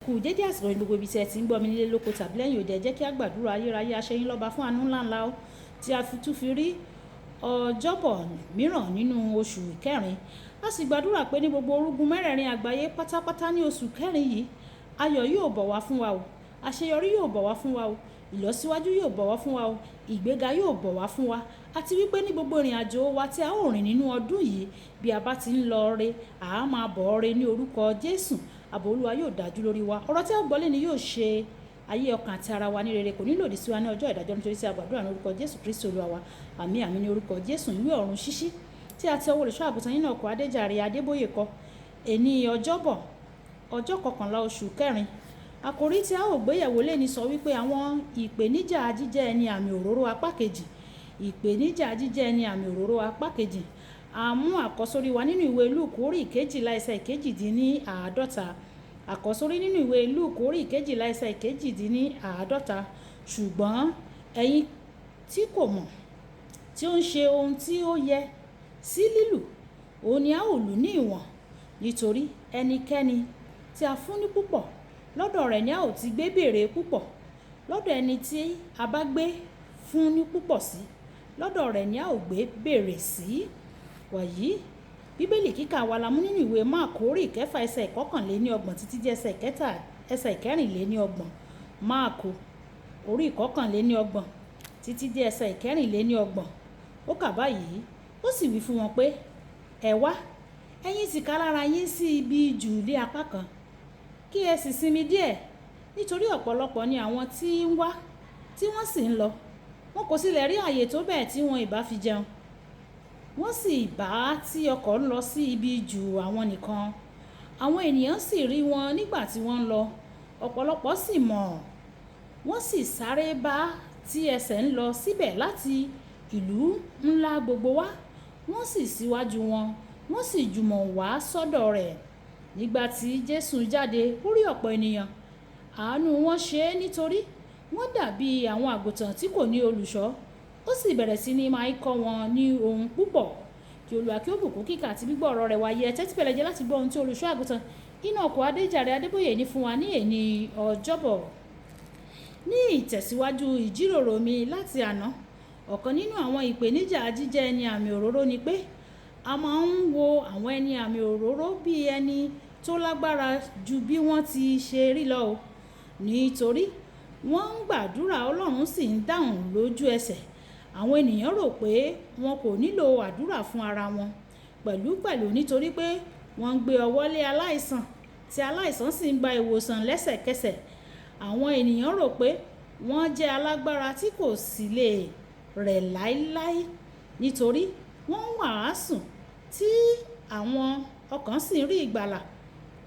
Kú dédé àsìkò ní gbogbo ibi tí ẹ ti ń gbọ́ mi nílé lóko tàbí lẹ́yìn òde. Ẹ jẹ́ kí a gbàdúrà. Ayérayé, aṣẹ́yìn lọ́ba fún àánú ńlá ńlá o tí a fi tún fi rí ọjọ́bọ̀ mìíràn nínú oṣù kẹrin. A sì gbàdúrà pé ní gbogbo orúgun mẹ́rẹ̀ẹ̀rin àgbáyé pátápátá ní oṣù kẹrin yìí, ayọ̀ yóò bọ̀ wá fún wa o, àṣeyọrí yóò bọ̀ wá fún wa o, ìlọsíwájú yóò bọ̀ wá fún wa o, ìgbéga yóò bọ̀ wá fún wa, àti wípé ní gbogbo ìrìn àjò wa tí a ó rìn nínú ọdún yìí, bí a bá ti ń lọ re, a máa bọ̀ re ní orúkọ Jésù. Ààbò Olúwa yóò dájú lórí wa. Ọ̀rọ̀ tí a gbọ́ lé ni yóò ṣe ayé, ọkàn àti ara wa ní rere, kò ní lòdì sí wa ní ọjọ́ ìdájọ́, nítorí tí a gbàdúrà ní orúkọ Jésù Kristi Olúwa wa. Àmín, àmín ní orúkọ Jésù. Ìwé Ọ̀run Ṣíṣí tí a ti ọwọ́ olùṣọ́ àgùntàn yín náà kọ Adéjàre Adébóyè kọ. Èní ọjọ́bọ̀, ọjọ́ 11 oṣù kẹrin, àkòrí tí a ó gbéyẹ̀wò lé ní sọ wípé àwọn ìpèníjà jíjẹ́ ẹni àmì òróró apá kejì. Ìpèníjà jíjẹ́ ẹni àmì òróró apá kejì. A mú àkọ́sórí wa nínú ìwé Lúùkù orí 12 ẹsẹ̀ 48. Àkọ́sórí nínú ìwé Lúùkù orí 12 ẹsẹ̀ 48: "Ṣùgbọ́n ẹ̀yin tí kò mọ̀ tí ó ń ṣe ohun tí ó yẹ sí lílù, òun ni a ó lù ní ìwọ̀n. Nítorí ẹnikẹ́ni tí a fún ní púpọ̀, lọ́dọ̀ rẹ̀ ni a ó ti gbé béèrè púpọ̀. Lọ́dọ̀ ẹni tí a bá gbé fún ní púpọ̀ sí, lọ́dọ̀ rẹ̀ ni a ó gbé béèrè sí." Wàyí, Bíbélì kíkà wa la mú nínú ìwé Máàkù orí 6 ẹsẹ̀ 31 títí dé ẹsẹ̀ 34. Máàkù orí 31 títí dé ẹsẹ̀ 34. Ó kà báyìí: "Ó sì wí fún wọn pé, 'Ẹ wá, ẹ̀yin tìkálára yín sí ibi ijù ní apá kan, kí ẹ sì sinmi díẹ̀,' nítorí ọ̀pọ̀lọpọ̀ ni àwọn tí ń wá, tí wọ́n sì ń lọ. Wọn kò sì lè rí ààyè tó bẹ́ẹ̀ tí wọn ìbá fi jẹun. Wọ́n sì bá tí ọkọ̀ ń lọ sí ibi ijù àwọn nìkan. Àwọn ènìyàn sì rí wọn nígbà tí wọ́n ń lọ. Ọ̀pọ̀lọpọ̀ sì mọ̀, wọ́n sì sáré bá tí ẹsẹ̀ ń lọ síbẹ̀ láti ìlú ńlá gbogbo wá. Wọ́n sì síwájú wọn, wọ́n sì jùmọ̀ wá sọ́dọ̀ rẹ̀. Nígbà tí Jésù jáde, ó rí ọ̀pọ̀ ènìyàn. Àánú wọn ṣe é, nítorí wọ́n dàbí àwọn àgùntàn tí kò ní olùṣọ́. Ó sì bẹ̀rẹ̀ sí ní máa kọ́ wọn ní ohun púpọ̀." Kí Olúwa kí ó bùkún kíkà àti gbígbọ́ ọ̀rọ̀ rẹ̀ wáyé. Ẹ tẹ́tí bẹ̀lẹ̀ jẹ́ láti gbọ́ ohun tí olùṣọ́ àgùntàn Enoch Adéjàre Adébóyè ní fún wa ní èní ọjọ́bọ̀. Ní ìtẹ̀síwájú ìjíròrò mi láti àná, ọ̀kan nínú àwọn ìpèníjà jíjẹ́ ẹni àmì òróró ni pé a máa ń wo àwọn ẹni àmì òróró bí ẹni tó lágbára ju bí wọ́n ti ṣe rí lọ o. Nítorí wọ́n ń gbàdúrà, Ọlọ́run sì ń dáhùn lójú ẹsẹ̀, àwọn ènìyàn rò pé wọn kò nílò àdúrà fún ara wọn. Pẹ̀lúpẹ̀lú, nítorí pé wọ́n ń gbé ọwọ́ lé aláìsàn tí aláìsàn sì ń gba ìwòsàn lẹ́sẹ̀kẹsẹ̀, àwọn ènìyàn rò pé wọ́n jẹ́ alágbára tí kò sì lè rẹ̀ láíláí. Nítorí wọ́n ń wàásù tí àwọn ọkàn sì ń rí ìgbàlà,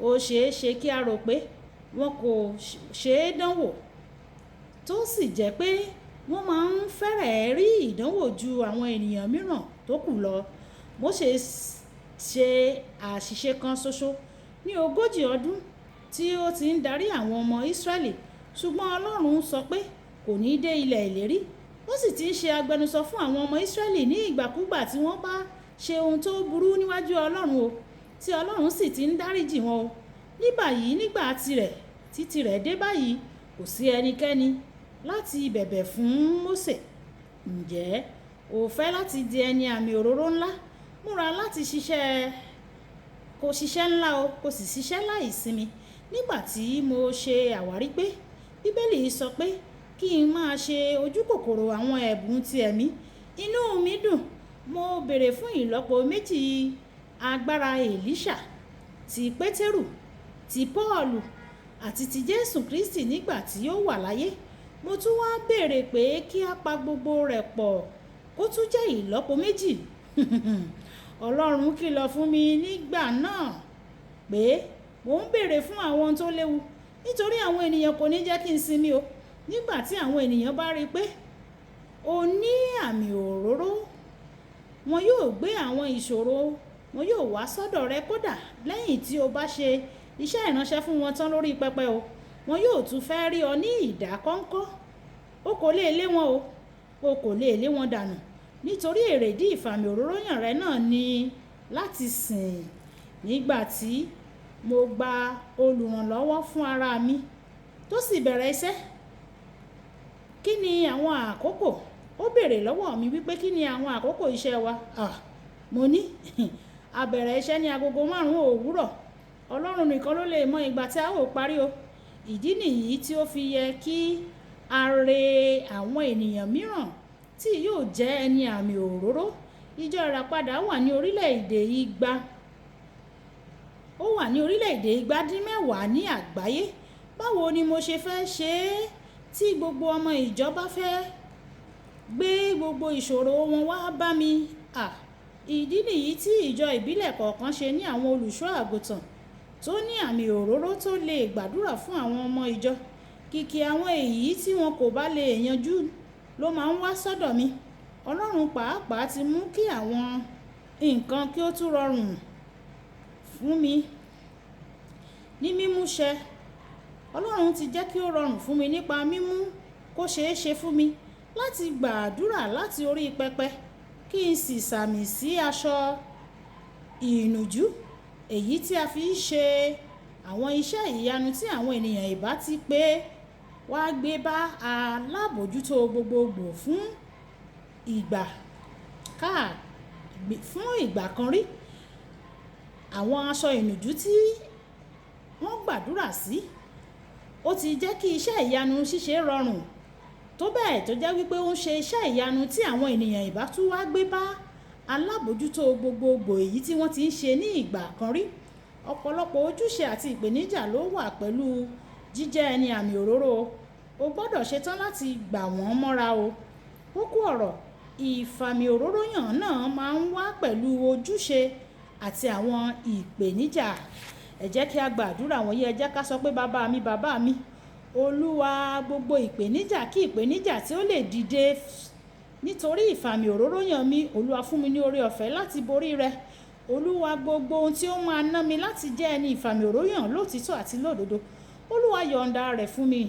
ó ṣeé ṣe kí a rò pé wọn kò ṣe é dánwò, tó sì jẹ́ pé wọ́n máa ń fẹ́rẹ̀ẹ́ rí ìdánwò ju àwọn ènìyàn mìíràn tó kù lọ. Mósè ṣe àṣìṣe kan ṣoṣo ní 40 ọdún tí ó ti ń darí àwọn ọmọ Ísírẹ́lì, ṣùgbọ́n Ọlọ́run sọ pé kò ní dé ilẹ̀ ìlérí. Ó sì ti ń ṣe agbẹnusọ fún àwọn ọmọ Ísírẹ́lì ní ìgbàkúgbà tí wọ́n bá ṣe ohun tó burú níwájú Ọlọ́run o, tí Ọlọ́run sì ti ń dáríjì wọn o. Ní báyìí, nígbà tirẹ̀ tí tirẹ̀ dé báyìí, kò sí ẹnikẹ́ni láti bẹ̀bẹ̀ fún Mósè. Ǹjẹ́ o fẹ́ láti di ẹni àmì òróró ńlá? Múra láti ṣiṣẹ́, kó ṣiṣẹ́ ńlá o, kó sì ṣiṣẹ́ láìsinmi. Nígbà tí mo ṣe àwárí pé Bíbélì sọ pé kí n máa ṣe ojúkòkòrò àwọn ẹ̀bùn ti ẹ̀mí, inú mi dùn. Mo béèrè fún ìlọ́po méjì agbára Èlíṣà, ti Pétérù, ti Pọ́ọ̀lù àti ti Jésù Kristi nígbà tí ó wà láyé. Mo tún wá béèrè pé kí a pa gbogbo rẹ̀ pọ̀ kó tún jẹ́ ìlọ́po méjì. Ọlọ́run kìlọ̀ fún mi nígbà náà pé mò ń béèrè fún àwọn ohun tó léwu, nítorí àwọn ènìyàn kò ní jẹ́ kí n sinmi o. Nígbà tí àwọn ènìyàn bá rí pé o ní àmì òróró, wọn yóò gbé àwọn ìṣòro wọn yóò wá sọ́dọ̀ rẹ, kódà lẹ́yìn tí o bá ṣe iṣẹ́ ìránṣẹ́ fún wọn tán lórí pẹpẹ o. Wọn yóò tún fẹ́ rí ọ ní ìdákọ́ńkọ́. O kò lè lé wọn o, o kò lè lé wọn dànù, nítorí èrèdí ìfàmì òróró yàn rẹ náà ni láti sìn. Nígbà tí Mo gba olùrànlọ́wọ́ fún ara mi tó sì bẹ̀rẹ̀ iṣẹ́. Kí ni àwọn àkókò? Ó béèrè lọ́wọ́ mi wípé kí ni àwọn àkókò iṣẹ́ wa? À, mo ní, a bẹ̀rẹ̀ iṣẹ́ ní agogo márùn-ún òwúrọ̀. Ọlọ́run nìkan ló lè mọ ìgbà tí a ó parí o. Ìdí nìyí tí ó fi yẹ kí a re àwọn ènìyàn mìíràn tí yóò jẹ́ ẹni àmì òróró. Ìjọ Ìràpadà wà ní orílẹ̀-èdè igba. Ó wà ní orílẹ̀-èdè 9 ní àgbáyé. Báwo ni mo ṣe fẹ́ ṣe é tí gbogbo ọmọ ìjọ bá fẹ́ gbé gbogbo ìṣòro wọn wá bá mi? À, ìdí nìyí tí ìjọ ìbílẹ̀ kọ̀ọ̀kan ṣe ní àwọn olùṣọ́ àgùntàn tó ní àmì òróró tó lè gbàdúrà fún àwọn ọmọ ìjọ. Kìkì àwọn èyí tí wọn kò bá lè yanjú ló máa ń wá sọ́dọ̀ mi. Ọlọ́run pàápàá ti mú kí àwọn nǹkan kí ó tún rọrùn fún mi ní mímúṣẹ. Ọlọ́run ti jẹ́ kí ó rọrùn fún mi nípa mímú kó ṣe é ṣe fún mi láti gbàdúrà láti orí pẹpẹ kí n sì sàmì sí aṣọ ìnùjú èyí tí a fi ń ṣe àwọn iṣẹ́ ìyanu tí àwọn ènìyàn ìbá ti pé wá gbé bá alábòójútó gbogbogbò fún ìgbà ká, fún ìgbà kan rí. Àwọn aṣọ ìnùjú tí wọ́n gbàdúrà sí, ó ti jẹ́ kí iṣẹ́ ìyanu ṣíṣe rọrùn tó bẹ́ẹ̀ tó jẹ́ wípé ó ń ṣe iṣẹ́ ìyanu tí àwọn ènìyàn ìbá tún wá gbé bá alábòójútó gbogbogbò èyí tí wọ́n ti ń ṣe ní ìgbà kan rí. Ọ̀pọ̀lọpọ̀ ojúṣe àti ìpèníjà ló wà pẹ̀lú jíjẹ́ ẹni àmì òróró. O gbọdọ̀ ṣetán láti gbà wọ́n mọ́ra o. Kókó ọ̀rọ̀ ìfàmì òróró yàn náà máa ń wá pẹ̀lú ojúṣe àti àwọn ìpèníjà. Ẹ jẹ́ kí a gbàdúrà wọ̀nyí. Ẹ jẹ́ ká sọ pé bàbá mi, bàbá mi, Olúwa, gbogbo ìpèníjà kí ìpèníjà tí ó lè dìde nítorí ìfàmì òróró yàn mi, Olúwa fún mi ní oore ọ̀fẹ́ láti borí rẹ̀. Olúwa, gbogbo ohun tí ó máa ná mi láti jẹ́ ẹni ìfàmì òróró yàn lóòtítọ́ àti lódodo, Olúwa yọ̀ǹda rẹ̀ fún mi.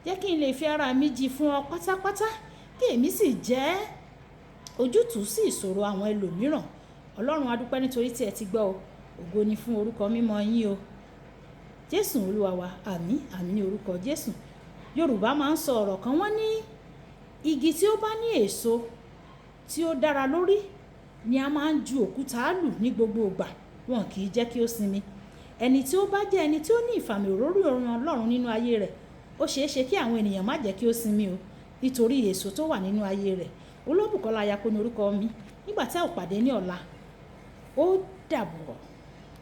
Jẹ́ kí n lè fi ara mi jì fún ọ pátápátá kí èmi sì jẹ́ ojútùú sí ìṣòro àwọn ẹlòmíràn. Ọlọ́run, a dúpẹ́ nítorí tí ẹ ti gbọ́ o. Ògo ni fún orúkọ mímọ́ yín o. Jésù Olúwa wa. Àmín, àmín ní orúkọ Jésù. Yorùbá máa ń sọ ọ̀rọ̀ kan, wọ́n ní igi tí ó bá ní èso tí ó dára lórí ni a máa ń ju òkúta lù ní gbogbo ìgbà. Wọn kì í jẹ́ kí ó sinmi. Ẹni tí ó bá jẹ́ ẹni tí ó ní ìfàmì òróró Ọlọ́run nínú ayé rẹ̀, ó ṣe é ṣe kí àwọn ènìyàn má jẹ́ kí ó sinmi o nítorí èso tó wà nínú ayé rẹ̀. Olúbùkọ́lá Ayako ni orúkọ mi. Nígbà tí a ó pàdé ní ọ̀la, ó dàbọ̀.